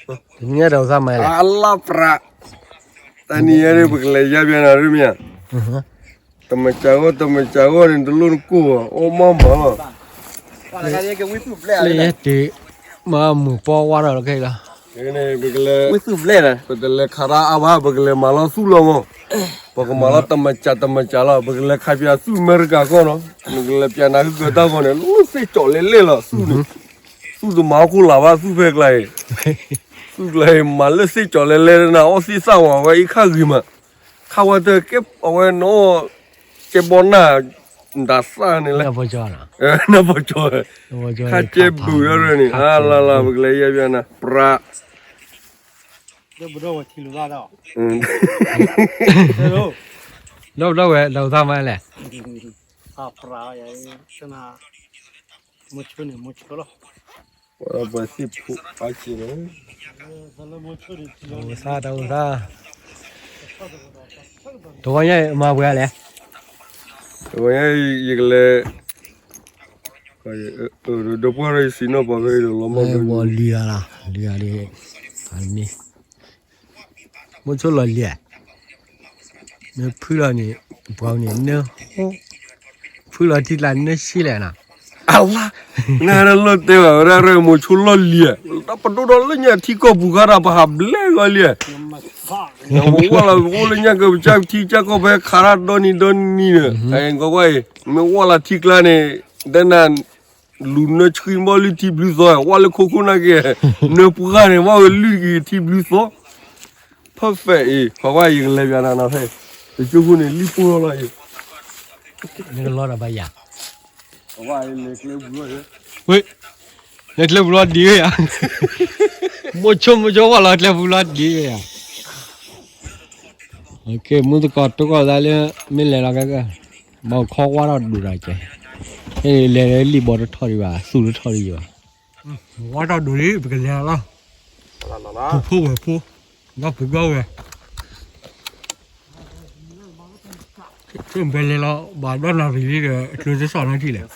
တနံၤညါဒီးသးမၤလဲၣ်, အလၢပြး, တနံၤညါန့ၣ် ပကလဲၤယါဘၣ်နၤရမ့ၢ်ဧါ, တမစၢ်ဂီၢ် တမစၢ်ဂီၢ်န့ၣ် တလိၣ်နကိၢ်ဘၣ် အိၣ်မးမးလီၤ, လၢယဲတ့ၢ်, မၤမုာ်ပီဝါထီၣ်လီၤခဲအံၤလီၤ, ပကလဲၤ, ပတလဲၤခးတၢ်အါဘၣ် ပကလဲၤမၤလီၤသူၣ်လီၤမး, ပကမၤလီၤတမစၢ်တမစၢ်လီၤ ပကလဲၤခးပၠးသူၣ်အမဲရကၤကီၢ်နီၤ, ပကလဲၤပၠးနၤဟံၣ်ကၢတၢ်ဂီၢ်န့ၣ် လၢသ့ၣ်ကၠီၤလဲၤလဲၣ်လီၤ သူၣ်န့ၣ်, သူၣ်တမၤဟီၣ်ခိၣ်လာ်ဘၣ် သူၣ်ဖဲကျါအံၤ, သူၣ်ကျါအံၤ မၤလၢသ့ၣ်ကၠီၤလဲၤလဲၣ်နၤ အီၣ်သ့ၣ်သၣ်ဝဲ အဝဲအံၤခါဂ့ၤမး, ခါဝဲတကဲ အဝဲနီၢ်, ကဲဘီနၢ်, နတၢ်သၣ်န့ၣ်လဲၣ်, နၢ်ပီကၠီ, ခါကဲဘုးဒၣ်ရၢန့ၣ် အလၢ်လၢ် ပကလဲၤယါဘၣ်နၤ ပြး ဒီပုၢ်ဒီဝဲၢ်ဒီးသးမၤလဲၣ်, ပှၤသ့ၣ်ဖိအါက့လီၤ, တဝီညါအံၤမၤပှဲၤလဲၣ်, တဝီညါအံၤယကလဲၤ, ဒီပုၢ်ဝဲၢ်ဒီးယစံးနီၣ်ပှၤဖဲအံၤဒီးလီၤမီၢ်ဒီး လံၤဂၤလီၤ လံၤဂၤဒီး, မ့ၢ်ဆိလီၤလံၤဧါ, နဖုလီၤန့ၣ်, ပှၤန့ၣ်န, ဖုလီၤထံကျါနၢဆံလဲၣ်နီၤ, အဝါ, နလီၤတဲဘၣ်ဝဲဒၣ်ရၢမိၤဆိလီၢ်လံၤဧါ, တၢ်ပဒိၣ်ဒီးလၢညါထံကီၢ်ပူၤဃါဒီးပဟးဘျဲၣ်ဂီၤလံဧါ, ပဝဲလီၤပအိၣ်လၢညါကပစၢ်ထံကၢ်ကီၢ်ဖဲခးတၢ်ဒီနံၤဒီနံၤဒီး, အကီကွၢ်အံၤ, မ့ၢ်ဝဲလီၤထံကျါန့ၣ်, ဒဲနၤ လူၤနၢဆှံဘီၣ်လုၢ်ထံဘျုးသီ, ဝဲလၢခိခိၣ်နၢ်က့, နၢပှၢ်န့ၣ် ဘၣ်ဝဲလုၢ်က့ၤထံဘျုးသီ, perfect အံၤ, ပှၤဝဲယကလဲၤပၠးနၤနီၤဖဲ, တကၠိဖိန့ၣ် လံၣ်ပိၢ်လီၤလီၤအံၤ, နကလီၤဒီးဘၣ်ယၤ, ဝဲ, လဲၤကျဲပူၤလီၤဒံးဝဲယၤ, မိၢ်ဆိမိၢ်ဆိဝဲလီၤကျဲပူၤလီၤဒံးဝဲယၤ, မုၢ်သကိးတိၢ်ကီၢ်သးလၢ, မ့ၢ်လဲၤလီၤကဲကဲ, ဘၣ်ခီဝါထီၣ်ဒိၣ်ဒီးကဲ, လဲၤလၢလံာ်ဘီတထီၣ်ဒံးဘၣ် သူၣ်တထီၣ်ဒံးဘၣ်, ဝါထီၣ်ဒိၣ်လံ ပကလဲၤလီၤ, ပူၤဖိဝဲၢ်ဖိ, ဒီပုၢ်ဒီဝဲၢ်, ဆိပလဲၤလီၤ ဘၣ်ဒီနၣ်ရံၣ်လံဒီး ကျိၤတစီၣ်နီထံၣ်လဲၣ်,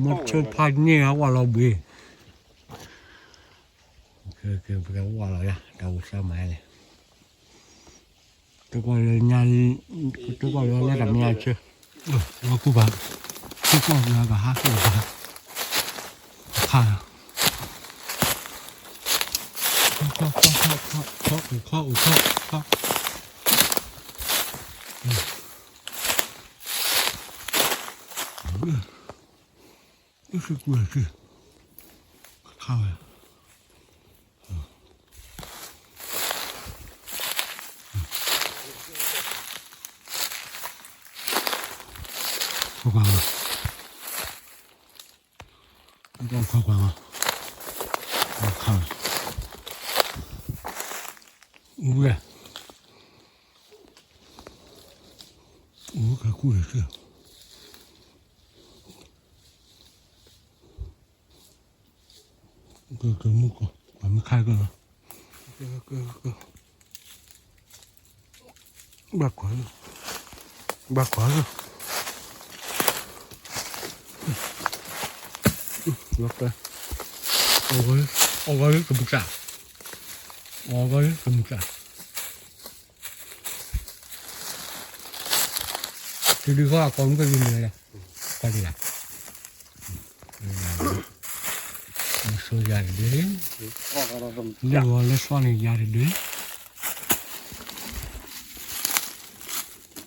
မိၢ်ဆိဖးန့ၢ်အဝဲလီၤဘှံး ပကဝဲလီၤယၤ တၢ်အိၣ်စၢ်မၤလဲၣ်, တကီၢ်လၢညါ, တကီၢ်လၢလၢတၢ်မ့ၢ်အဆၢ, လီၤကူၣ်ဘၣ်, တကီၢ်လၢကဟးက့ၤဘၣ်, ခါ, ခါ, ခါ, ခါ, ခါ, ခါ, အိၣ်ခီ, အိၣ်ခီ, ခါ အိၣ်စ့ၢ်ကီး, ခါဝဲ, ခါဝဲ, ခါဝဲ, ခါဝဲ, အူဝဲ, အူဝဲခါကူၣ်စ့ၢ်ကီး ကမူၢ်ကီၢ် ပှၤမ့ၢ်ခါကလီၤ, ဘၣ်ကွၢ်, ဘၣ်ကွၢ်, အဂီၢ်, အဂီၢ်ကမူၢ်ကျၢ်, အဂီၢ်ကမူၢ်ကျၢ်, တုၤဒုးဃီအကိးမုၢ်ကလံၤမ့ၢ်လဲၣ်, ကွၢ်ဒံးလၢ မဆိယၤတဒု, လၢဂီၤလၢဆီန့ၣ်ယၤတဒု, လၢ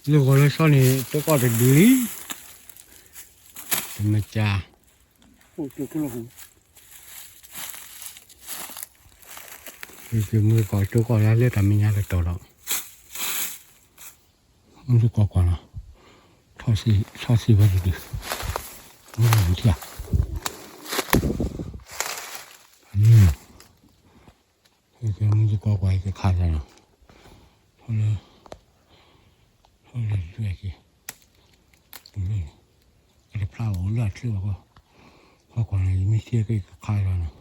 ဂီၤလၢဆီန့ၣ် တကီၢ်တဒုလံ, တမစၢ်, မုၢ်သကိးကွၢ်လီၤ, ထီၣ်စံးဝဲတဒု, မုၢ်ထံၣ်ဧါ, မုၢ်သကိးကွၢ်ကခါလီၤနီၤ, ထီၣ်လၢ, ထီၣ်လၢလွဲၢ်က့ၤ, ကတဖျါဘၣ်အိၣ်လၢအချၢဘၣ်ဃီ, ကွၢ်ကွၢ်န့ၣ် ယမ့ၢ်ထံၣ်က့ၤကခါလီၤနီၤ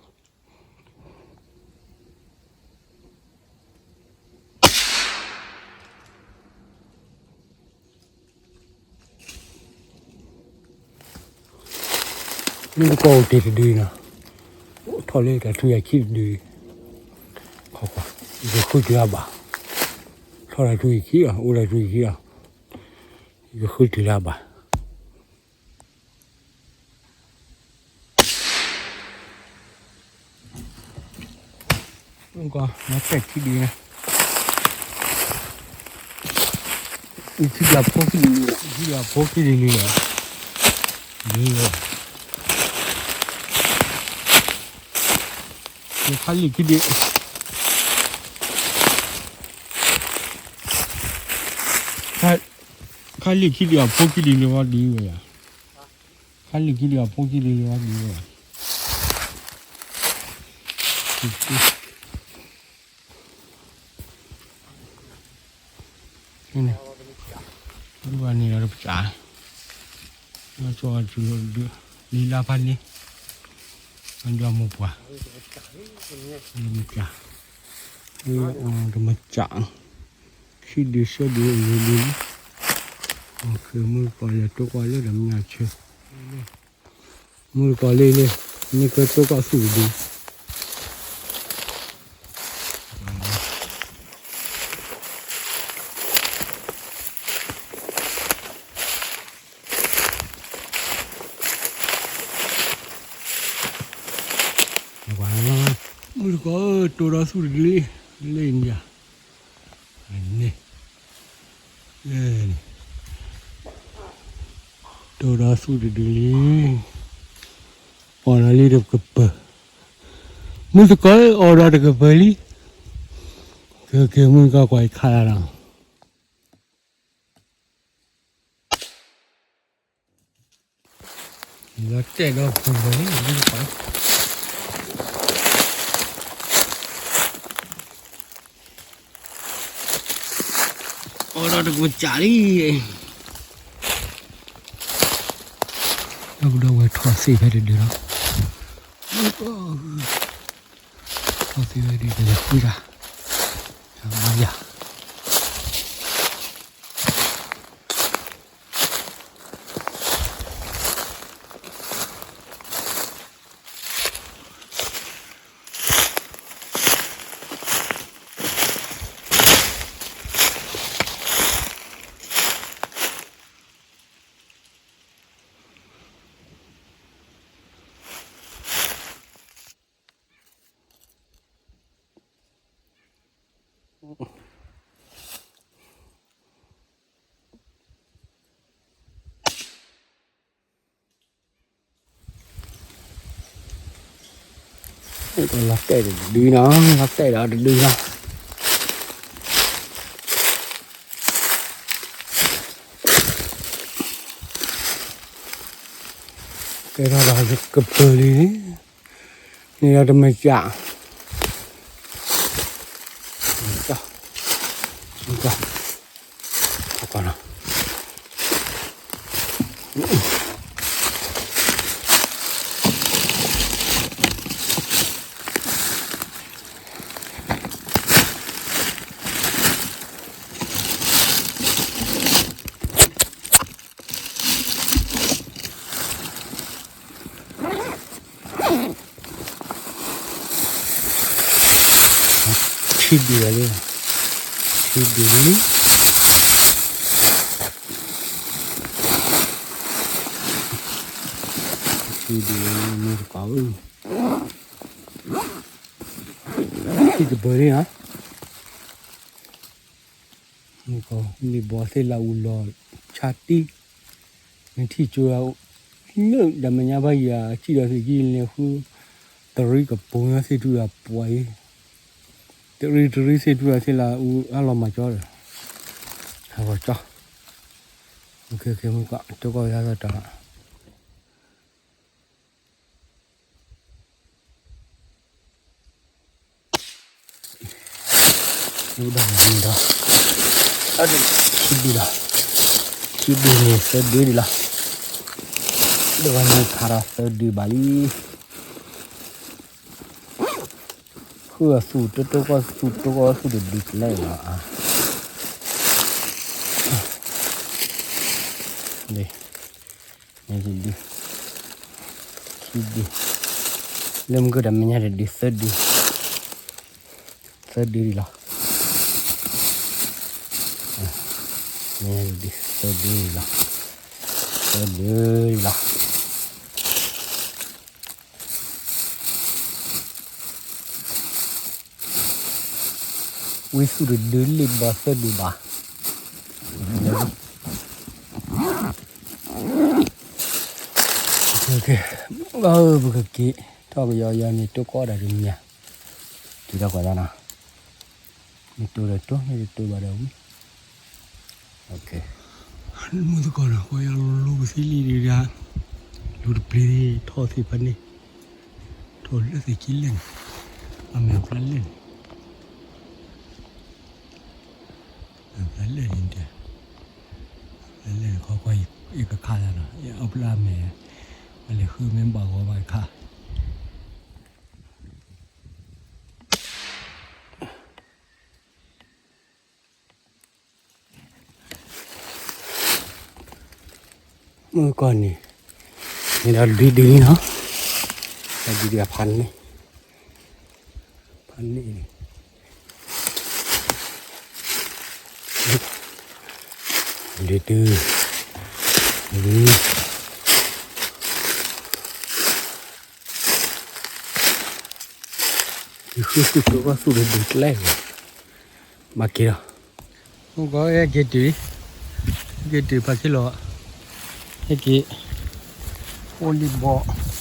မုၢ်သကိးအိၣ်တ့ၢ်တဒုနီၤ, ထီၣ်လၢတၢ်ထူယၤခံတဒု, ယကဃုတုၤလၢဘၣ်, ထီၣ်တၢ်ထူယၤခံလီၤ, အိၣ်တၢ်ထူယၤခံလီၤ, ယကဃုတုၤလၢဘၣ်. ကီ မ့ၢ်ပဲာ်ထံဒုန့ၣ်, ထံဒုအဖိခံဒုလံ, ထံဒုအဖိခံဒုလံလီၤ, လံလီၤ, ခါလံၤခံဒု, ခါလံၤခံဒု အဖိခံဒုလံဝဲဒ်ဝဲယၤ, ခါလံၤခံဒု အဖိခံဒုလံဝဲဒ်ဝဲယၤ. ဒ်ဘၣ်န့ၣ်ဒီးတပစၢ်, လၢကၠီအစုလီၤဒု, လံလါဖးန့ၣ်, အဒုအမိၢ်ပှၢ်, တမစၢ်, တမစၢ်, ခံဒုဆၢဒုအံၤဒုလံ, မုၢ်ကီၢ်လဲၤတိၢ်ကွၢ်လၢတၢ်မဲာ်ညါဆၢ, မုၢ်ကီၢ်လံလံ, မ့ၢ်ကတိၢ်ကွၢ်သူၣ်တဒု မုၢ်တကီၢ်ဧၢ, တိၢ်ဒီးသူၣ်တဒုလံ, လၢညါ, န့ၣ်, တိၢ်ဒီးသူၣ်တဒုလံ, အီၣ်ဒီးလံတကပၤ, မုၢ်တကီၢ်ဧၢ အီၣ်ဒီးတကပၤလံ, ကဲ ကဲ မုၢ်တကီၢ်ကွၢ်ခါလီၤ လီၤတဲာ်ဒီးပူၤလီၤ, အီၣ်ဒီးတကစၢ်လံ, ဒီပုၢ်ဒီဝဲၢ်ထီၣ်သ့ဖဲတဒုလီၤ, ထီၣ်သ့ဖဲတဒု တလဲၤဃုတၢ်, ဘၣ်ယၤ လီၤတဲာ်တဒုနီၤ, လီၤတဲာ်ဒီးတဒုနီၤ, တဲထီၣ်ဒီးကပၤလံ, န့ၣ်ဒီးတမ့ၢ်စး, ကီး ကီးနီၤ. ခံဒုလံ, ခံဒုလံ, ခံဒုလံ, မုၢ်တကီၢ်ဧၢ, ခံကပၤလံနီၤ. မုၢ်ကီၢ်န့ၣ်ဘီသ့ၣ်လၢအူလီၤဆါတံၢ်, နထံၣ်ကၠိလၢ လၢဒီးမဲာ်ညါဘၣ်ယၤ စံၣ်ဒီးသ့ၣ်ကံလဲၤဃု တရံးကပူၤညါသ့ၣ်ထူၣ်ဒီးပှၤအံၤ, တရံးတရံးသ့ၣ်ထူၣ်ဒီးသ့ၣ်လၢ အူအါလီၤမၤကၠီဒီး ဟးဂီၤကၠီ, မုၢ်ကီၢ် တိၢ်ကီၢ်ဝဲဒၣ်တၢ် ဒုဒၣ်န့ၣ်ဒီး ခံဒုလီၤ, ခံဒုန့ၣ်သၢဒုဒံးလီၤ, ဒီးဝဲန့ၣ်ခးဒီးသၢဒုဘၣ်လံ, ဃုအသူၣ်တတိၢ်ကီၢ်သူၣ် တိၢ်ကီၢ်သူၣ်တဒုကလဲာ်လီၤဧါ. န့ၣ် န့ၣ် ယဒု ခံဒု လၢမုၢ်ကၢၢ်ဒီးမဲာ်ညါတဒု သၢဒု, သၢဒုလီၤ, မဲာ်ညါတဒု သၢဒုလီၤ, သၢဒုလီၤ. ဝံသူၣ်တဒုလံဘီသၢဒုဘၣ်. ပကက့ၤ ထီၣ်ကယီယီန့ၣ် တိၢ်ကီၢ်ဒၣ်တမံၤ, က့ၤထီၣ်ကွၢ်သးနီၤ, မ့ၢ်တိၢ်ဒီးတိၢ် မ့ၢ်တတိၢ်ဘၣ်ဒီးဝံ, မုၢ်သကိးနီၤ ကွၢ်ယီၤလိၤလိၤ ပသံလံဒုဒၣ်, လူၤတပျ့ၤ ထီၣ်သ့ၣ်ဖးန့ၣ်, ထီၣ်လၢသ့ၣ်ခံလဲၣ်န့ၣ်, အမဲာ်ဖျါလဲၣ်န့ၣ်, ဖျါလဲၣ်န့ၣ်တဲ, ဖျါလဲၣ်န့ၣ် ခီကွၢ်အံၤကခါလီၤနီၤ, အီၣ်ဖျါမဲာ်, အလဲၤဃုမ့ၢ်ဘၣ်ဂီၤဘၣ်ခါ မုၢ်ကီၢ်န့ၣ် န့ၣ်ဒီးဒုဒုနီၤ, ဒုဒုအဖးန့ၣ်, ဖးန့ၣ်, ဒုဒု, ဒု, ဒုဃုသူၣ်ကၠိကီၢ်သူၣ်ဒီးဒုကျဲ, ဘၣ်က့ၤလီၤ. မုၢ်ကီၢ်ဟဲက့ၤတုၤ, ဟဲက့ၤတုၤဖးခံလီၤ, ဟဲက့ၤ, အိၣ်လံဘီ,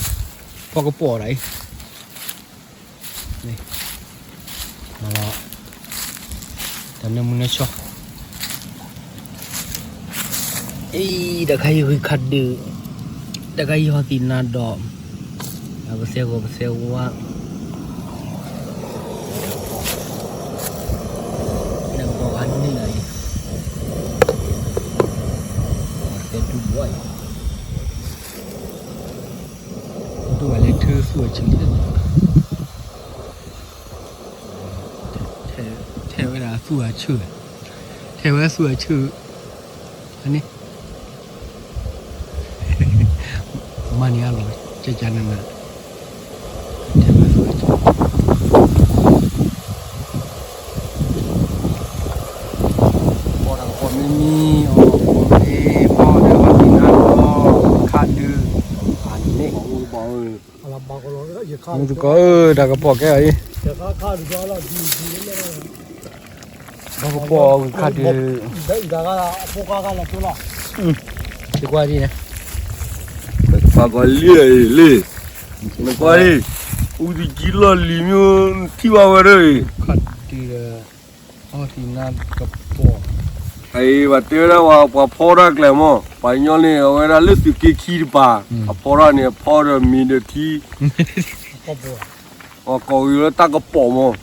ဖီကပီၤဒၣ်အံၤ, မၤလီၤ, တၢ်နၢမူနၢဆှီ အံၤ တၢ်ခါအံၤဂုၤခါဒုး, တၢ်ခါအံၤဟီၣ်သံးနါဒီး, ပသဲဂီၤပသဲဝါ, နကဘီဂၤန့ၣ်လီၤအံၤ, ပသဲတူၢ်ဘီအံၤ, တူၢ်ဘၣ်လၢထၢသူၣ်အဆၢန့ၣ် ထဲဝဲဒၣ်သူၣ်အဆၢ, ထဲဝဲသူၣ်အဆၢ, အန့ၣ်, မၤန့ၢ်အလီၢ်, ကကနန, ထဲဝဲသူၣ်အဆၢ, ပီၣ်တၢ်ကပီၤမ့ၢ်မံ, အီၣ်ပီၣ်မ့ၢ်ပီၣ်ဒီးဝဲသံးနါဒီး, ခါဒုး, အန့ၣ်, မုၢ်သကိးဧၢ, တၢ်ကပီၤကဲအံၤ, တၢ်ကပီၤခါဒုး, ကွၢ်ဒ်န့ၣ်, ပကွၢ်လံအံၤလံ, နကွၢ်အံၤ, အူတကံလီၢ်လံၤမ့ၢ်, နထံၣ်ဘၣ်ဝဲဒၣ်အံၤ, ခါဒုးဒီး, အီၣ်သံးနါကပီၤ, အံၤ ပှၤတဲဝဲဒၣ်ပှၤဖီတၢ်ကျဲမး, ပှၤကညီန့ၣ် အဝဲဒၣ်လၢသုးက့ခံတပၤ, အဖီတၢ်န့ၣ် အဖီဒီးမ့ၤဒီးထံ အကိးက့ၤလၢတၢ်ကပီၤမး,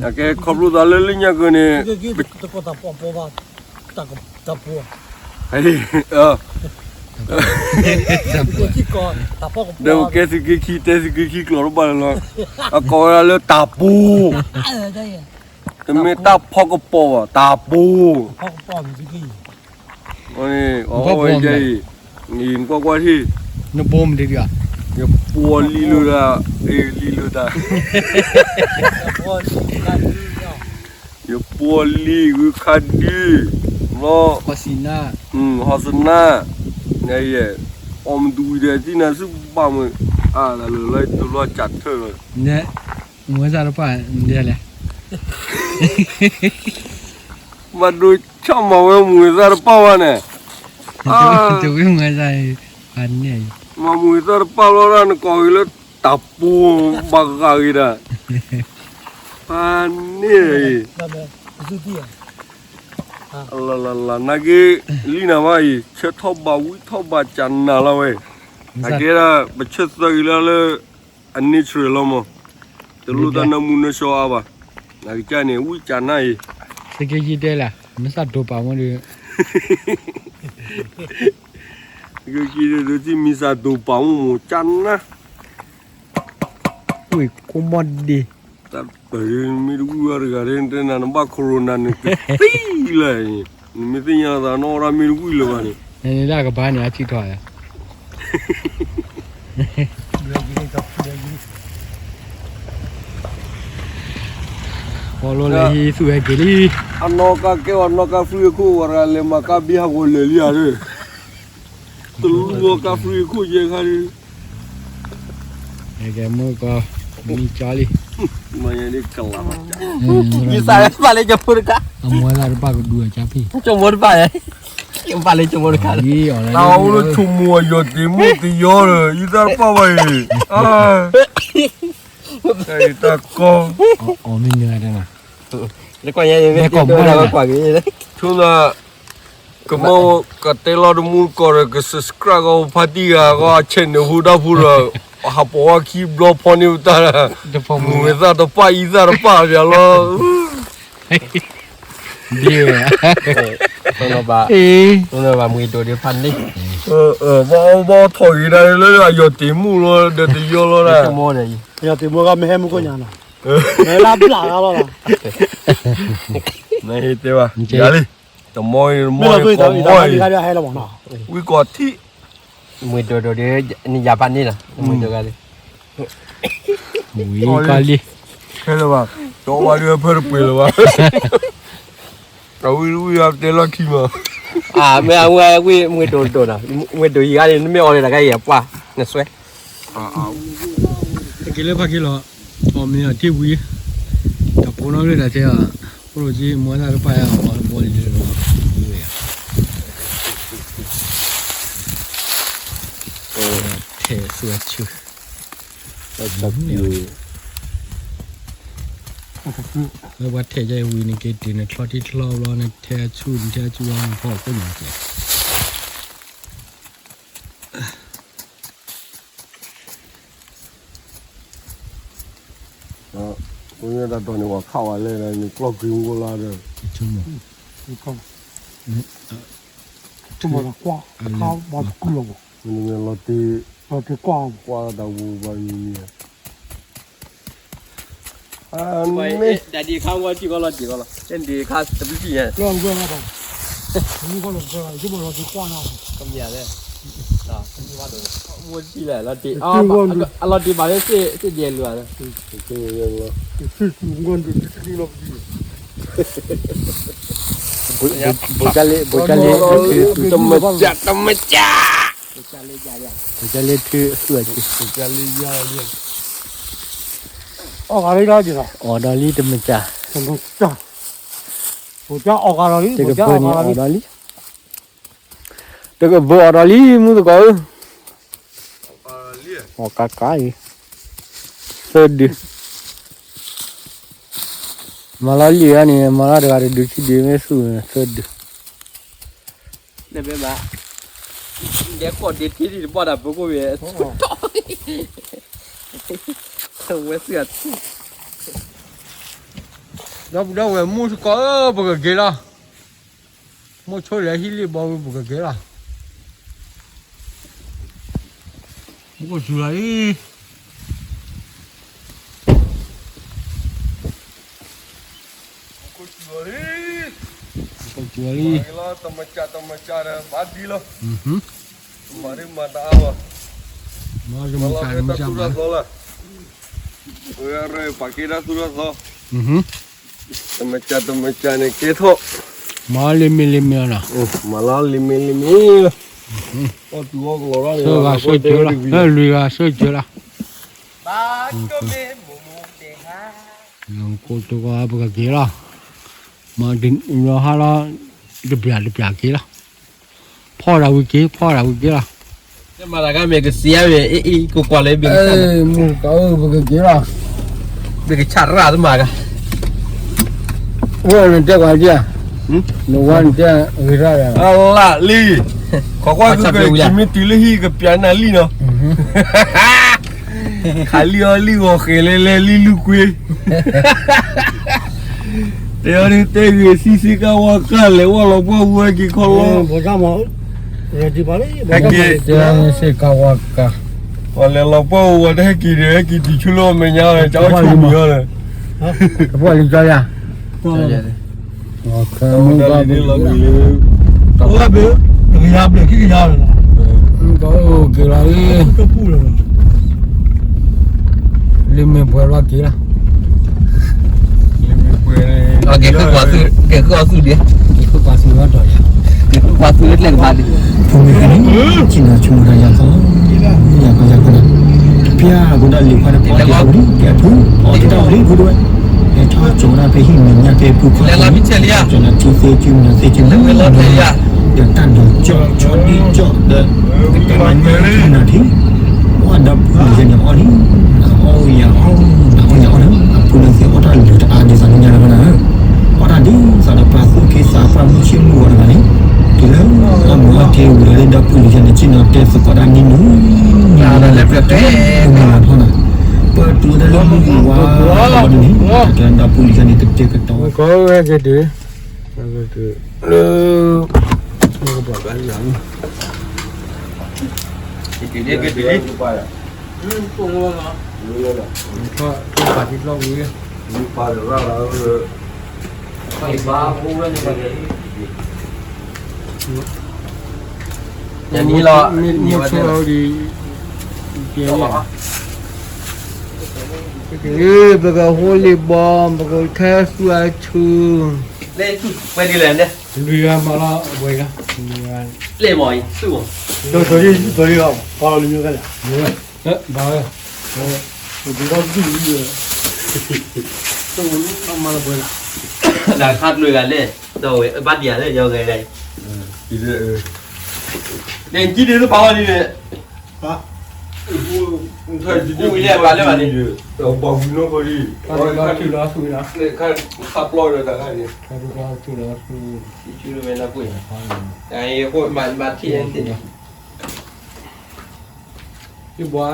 အကဲခီဖျိသးလၢလၢညါကၢန့ၣ်, တၢ်ပီၤ, ဒီးကဲသုးက့ခံတဲသုးက့ခံကျိာ်တဘၣ်လၢၤလီၤ, အကိးဝဲဒၣ်လၢတၢ်ပူၤ တမ့ၢ်တၢ်ဖီကပီၤဘၣ်, တၢ်ပူၤ, အဝဲအံၤ, နကွၢ်ကွၢ်ထံၣ်, နဘိမ့ၢ်ဒ်, ယပီၤလံလိာ်တၢ်, အ့ၣ်လံလိာ်တၢ်, ယပီၤလံဂုၤခါဒုး, လီၤ, ဟီၣ်စနၢ, အီၣ်မ့ၢ်တဝံၤဒီး သံနၤဆူဘၣ်မုာ်, အါလၢလၢတူၢ်လီၤကၢ်ထၢၣ်လီၤ, မုၢ်သၣ်တပၣ်ဒ်လဲၣ်, ဘၣ်ဒိဆၣ်မၤဝဲမုၢ်သၣ်တပၣ်ဘၣ်န့ၣ်, တဝံၤမုၢ်သၣ်, မၤမုၢ်သၣ်တပၣ်လီၤဒၣ် နကိးက့ၤလၢတၢ်ပူၤ, ဘၣ်ဂာ်ဂ့ၤဒၣ်, ဖးန့ၣ်အံၤ, လၢလၢလၢ နာ်က့, လံနၤဘၣ်အံၤ ဆၢထီၣ်ဘၣ်ဝံထီၣ်ဘၣ်ကနၤလီၤဝဲ, နာ်က့ဒၣ် ပဆၢသၢဂ့ၤလၢလၢ, အန့ဆှၢလီၤမး, တလိၣ်တၢ်နၢမူနၢဆှီအါဘၣ်, နာ်က့န့ၣ် ဝံကနၤအံၤ, စက့ယတဲလၢ, မ့ၢ်သၣ်ဒိးပာ်မ့ၢ်ဒီး ကက့ၤဒ်သိးထံၣ်မံစၢ်ဒိးပာ်မူမူၤကၢ်နၢ်, ဝံၢ်ကိးမီၢ်ဒ့, တၢ်ပၢၢ်မ့ၢ်တဝံၢ်ဝဲတဂၤဒ်တဲနၤ နဘၣ် corona န့ၣ်ကသံလၢအံၤ, နမ့ၢ်သ့ၣ်ညါသးနီၢ်ဝဲဒၣ်မ့ၢ်တဝံၢ်လၢၤဘၣ်န့ၣ်, နန့ၣ်ဒၣ်ကဘၣ်န့ၣ် အထံၣ်ထီၣ်ဧါ, ဒ် လီၤလၢဟံၣ်သူၣ်ဟဲက့ၤလံ, အနီၢ်ကါကဲဝဲနီၢ်ကါ free ခိၣ် ဝဲဒၣ်လဲၤမၤကါဘံဟးဂီၤလၢာ်လံဧါ, တလူၤဝဲကါ free ခိၣ်ယဲခါဒုး, ဟဲကဲမုၢ်ကီၢ်, မံကၠီလံ, မၤယဲဒ်ကလၤဘၣ်, ယသးပာ်လၢကဖိတကါ, အမိၢ်သးတပာ်ကဒူအကၢဖံ, ကမိၢ်တပာ်, ပာ်လၢကမိၢ်တကါ, တၢ်အိၣ်လၢဆိကမိၣ်အယီၤတ့ၢ်မူတယီၤဒီး ယသးတပာ်ဘၣ်အံၤ, တၢ်ကီ, အီၣ်မ့ၢ်နၢၤတၢ်နၤ, ကွၢ်ယဲ, ဆိနၤ, ကမၢကတဲလီၤတမူတကီၢ်ဒီး က subscribe ကီးဖါတံၢ်ဂၤကီး channel ဟူဒၣ်ဖူဒီး ဟးပိာ်ဝဲခံဘျီဖီန့ၢ်ပတၢ်, မုၢ်ဝဲသၣ်တပာ်အံသၣ်တပာ်ပၠးလီၤ, ဒ်ဝဲ, ဘၣ်မူဒိၣ်ဒ်ဖးန့ၣ်, ဘၣ်အီၣ်ဘၣ်အီထီၣ်ဂ့ၤဒၣ်လၢအယီၤတ့ၢ်မူလီၤဒီးတယီၤလီၤဒၣ်, ယီၤတ့ၢ်မူကမ့ၢ်ဟဲမူခိၣ်ညါနီၤ, မ့ၢ်လၢဘျၣ်ဂၤလီၤ, မ့ၢ်တဲဘၣ်, ယၤလံ, တမီၤအံၤတမီၤအံၤကီၢ်မီၤအံၤ, ဝံကီၢ်ထံး, မူဒိၣ်ဒိၣ်ဒီး, နယၤဖးန့ၣ်လီၤ, မူဒိၣ်ဂၤလံ, ဝံကီၢ်လံ, ခဲလၢာ်ဘၣ်, ကီဝါဒုးဖဲတပှ့ၤလၢၤဘၣ်, အဝံဝံတဲလီၢ်ခံမး, မ့ၢ်အဝံဝံမူဒိၣ်ဒိၣ်နီၤ, မူဒိၣ်ယံၤဂၤန့ၣ် နမ့ၢ်အီၤန့ၣ် တၢ်ကဲယဲၢ်ပှၢ်, နစွဲ တက့ၤလၢဖးက့ၤလီၤ, အီၣ်မ့ၢ်အီၣ်ထံဝံၤ, တၢ်ဖိနီၣ်ရ့ၣ်တၢ်ထဲအီၤ, ဖိလိာ်က့ မွဲတၢ်တပာ်ယၤအီၤဘီလံလၢ, ထဲဆူအဆူ, လၢပှၤထဲယဲၢ်ဝံၤန့ၣ် က့ၤတုၤနချီထံချီဘျီ နထဲအဆူ နထဲအဆူဘျီ နဖီၣ်ကိၣ်ညါကဲ အဃိန့ၣ်တၢ်တီၢ်န့ၣ် ပှၤခးဝဲလဲၣ် နကျီၢ်ကွံမူလါဒီး, ဆိကမိၣ်, ဆိကမိၣ်ကွၢ်, ခါဘၣ်တကူလီၤဘၣ်, မ့ၢ်လီၤတ့ၢ်, လီၤတ့ၢ်ကွၢ်, ကွၢ်တၢ်ဝူဘၣ်မံၤမံၤ, တၢ်ဒံးခါဝဲထံကီၢ်လီၤတ့ၢ်ကီၢ်လီၤ, တၢ်ဒံးခါတဘျုးထံၣ်ညါ, လီၤဝဲဘၣ်, မူကီၢ်လီၤတ့ၢ်ကွၢ်နၤ, ကမၣ်လဲၣ်, မူထံလဲၣ် လီၤတ့ၢ်, အလီၤတ့ၢ်ဘၣ်လၢ စ့ၢ်ဒဲးလၢၤ, ဘိကၠၢ်လ့, ဘိကၠၢ်လ့, တမစၢ်, တမစၢ်, ဘိကၠၢ်လ့ထုအစုအက့, အီၣ်ဂၤလံလီၤ, အီၣ်ဒီးလံတမစၢ်, ဘိကၠၢ်အီၣ်ဂၤလီၤလံ, ဘိကၠၢ်အီၣ်ဂၤလီၤလံ. တကဘၢအီၤဒီးလံ မုၢ်သကိးဧၢ, အီၣ်ကါကါအံၤ, သၢဒု, မၤလီၤလံဧါန့ၣ် မၤလီၤတဂၤတဒုခံဒု မ့ၢ်သူၣ်သၢဒု, နမ့ၢ်မၤ, ဒဲကီၢ်ဒ့ထံဒံးတဘီၣ်တၢ်ဘၢကိၣ်ဝဲ, ဝဲသ့ၣ်အထူၣ်, ဒီပုၢ်ဒီဝဲၢ်မုၢ်သကိးဧၢ ပကက့ၤလီၤ. မိၢ်ဆိလၢဟံၣ်လံဘီဝံၤပကက့ၤလီၤ. မူခိၣ်စူၤလီၤလံ, မူခိၣ်စူၤလီၤလံ, မူခိၣ်စူၤလီၤလံ, တမစၢ်တမစၢ်ဒီးဘၣ်ဒံလီၤ, မၤဒ်မၤတအါဘၣ်, မၤတမစၢ်တမစၢ်ဘၣ်, ပာ်က့ၤတၢ်သူၣ်တၢ်သီ တမစၢ်တမစၢ်န့ၣ်ကဲထီၣ်, မၤလံမ့ၢ်လံမ့ၢ်လီၤ, မၤလီၤလံမ့ၢ်လံမ့ၢ်လီၤ, အီၣ်တူၢ်အီၣ်ကလီၤလီၤ, ဆၢဂၤဆၢစၢၤလီၤ, လွံၢ်ဂၤဆၢစၢၤလီၤ, ကိတိၤကီၢ်ပကက့ၤလီၤ, မၤလီၤဟါလီၤ, တပျၢ်တပျၢ်က့ၤလီၤ, ဖီၣ်ဒၣ်ဝံၤက့ၤ ဖီၣ်ဒၣ်ဝံၤက့ၤလီၤ. မၤတၢ်ကမ့ၢ်ကစံးယါမ့ၢ် အ့ၣ်အ့ၣ် ကကွၢ်လၢဘ့ၣ်ကဆၣ်, မုၢ်ကီၢ်ဧၢ ပကက့ၤလီၤ, ဘ့ၣ်ကဆၣ်ရၣ်သမါက, ဝဲနတဲကွၢ်ဒံးဧါ, နဝဲနတဲဂ့ၤရၣ်ယၤ, အလၢလံ, ခိးကွၢ်က့ၤမ့ၢ်တုၤလၢဟံၣ်ကပျၢ်နၤလံနီၤ, ခးလံအီၤလံဂီၤဃဲၤလဲၤလဲၤလံလုၢ်ကွ့ တဲအီၤဒ်တဲဂ့ၤ စံးစ့ကၤဝါကၤ လဲၤဝဲလီၤပှၢ်ဝဲက့ၤခီလီၤ, ဟဲက့ၤ, တဲစ့ကၤဝါကၤ, ပှၤလဲၤလီၤပှၢ်ဝဲတဟဲက့ၤဒီး ဟဲက့ၤတုၤဆိလၢအမဲာ်ညါလီၤ ကၢ်အိၣ်ဆိမံၤအီၤလီၤ, ကပှၢ်လံကၢ်ယၤ, မုၢ်ကီၢ်, မုၢ်ကီၢ်အိၣ်က့ၤလီၤလံ, လံမ့ၢ်ပှဲၤလီၤက့ၤလီၤ, လံမ့ၢ်ပှဲၤ က့ၤဃုကွၢ်သု, က့ၤဃုအီၣ်သုဒံး, က့ၤဃုကွၢ်သုလၢကျဲကပၤဒံး, ဖိမ့ၢ်က့ၤန့ၣ်, ကံၣ်နီၤဆိကမိၣ်တၢ်ယၤခီ, ယၤခီယၤခီ, တပျၢ်အဃိဒၣ်လံၤခွါတပီၢ်တံၢ်တၢ်ဝံၤ, ကဲအဖု, အီၣ်တံၢ်တၢ်ဝံၤလံ ဖိဒိၣ်ဝဲ, ဟဲထီၣ်ကၠီၤဒၣ်ဖဲဟံၣ်မဲာ်ညါဖဲပူၤခီၣ်န့ၣ်, ကၠီၤနၤထံသ့ကၠူနၤသ့ကၠူမုၢ်နၤ, ဒီးတၢ်ဒိးကၠီၣ်ဆီဒ့ကၠီၣ်ဒီး ကတၢၢ်မၤညါကၠူနၤထံ အီၣ်ဒီပုၢ်ဝဲၢ်န့ၣ်အီၣ်လံ, အီၣ်ယၤအီၣ်, အီၣ်ယၤအီၣ်လၢ အပူၤလၢသ့ၣ်အီၣ်တၢ်လၢတအါဒ်သိးလၢညါလၢၤဘၣ်နၤ, အီၣ်တၢ်ဒ်သိးဒီးပှၤသူၣ်က့သးပှၢ်မုၢ်ဆ့ၣ်မုၢ်ဂီၤတဂၤန့ၣ်, တုၤလၢအီၣ်မ့ၤအီၣ်တ့ၢ်ဝံၤလီၤလၢဒီပုၢ်ဝဲၢ်န့ၣ် က့ၤနီၤတဲသကိးတၢ်နံၤနံၤ, လၢပျၢၤတဲမုၢ်လီၤထီၣ်နၤ, ပတုၤဝဲဒၣ်လၢမုၢ်ဝါဒ်န့ၣ်, တၢ်ဒီပုၢ်ဝဲၢ်န့ၣ် ကတဲာ်ကတီၤဝဲ ကဝဲက့ၤတုၤ လၢ ကဘၣ်ဘၣ်လၢ က့ၤတုၤလံ က့ၤတုၤလံ ပာ်တံၢ်လီၢ်ဝံၤ ယၤန့ၣ်လီၤ မ့ၢ်ဆိလီၤဒီး ပကဟိလံဘီ ပကခဲဆူအဆူ လၢဝဲဒ်လဲၣ်န့ၣ် လွံၢ်ဂၤမၤလီၤဝဲဂၤ လဲၣ်မီၤအံၤ သူၣ်မီၤ ဒီးဒီးဒီးဒီး ပှၤလီၤလံမ့ၢ်ဝဲလဲၣ် ဘၣ်ဝဲ ပကထီၣ်ဒူၣ်လံ တၢ်ခါတလွဲၢ်ဂၤလဲၣ် ဒီးဝဲဘၣ်ဒံးဧါလဲၣ် ယဂဲၤဒၣ်အံၤ န့ၣ် ကံဒ်သိးပာ်လီၤဒ်န့ၣ် ပှၤဝံၤလၢပှၤလၢဘၣ်န့ၣ် ပှၤဝံၤနီၢ်ကီၢ်လံ ခါပျီဒီးတၢ်ခါန့ၣ် ခါပျီဒီးတၢ်ခါန့ၣ် ယဘၣ်မၤထံၣ်န့ၣ် ယဘၣ်မၤ အိၣ်လီၤပှဲၤ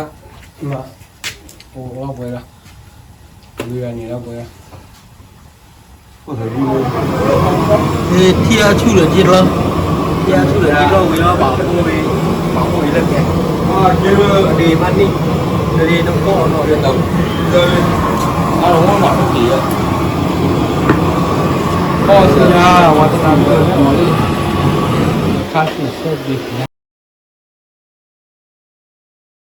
လီၤ ဝံၤဂၤန့ၣ်လီၤပှဲၤလီၤ ထံအဆူၣ်ဒီးက့ၤလီၤ ထံအဆူၣ်ဒီးက့ၤလီၤ ဘၣ်အိၣ်ဝဲ ဘၣ်အိၣ်ဝဲလၢကဲ ဒ့ဘၣ်န့ၣ် ဒ့တဖီၣ်နီၤ ဒ့တဖီၣ် အါလီၤဝဲဘၣ်အိၣ်က့ၤလီၤ ကီၢ်ဆူညါ ဝါသနာမ့ၢ်လီၤလံ ခါဆူၣ်ဆၢက့ၤ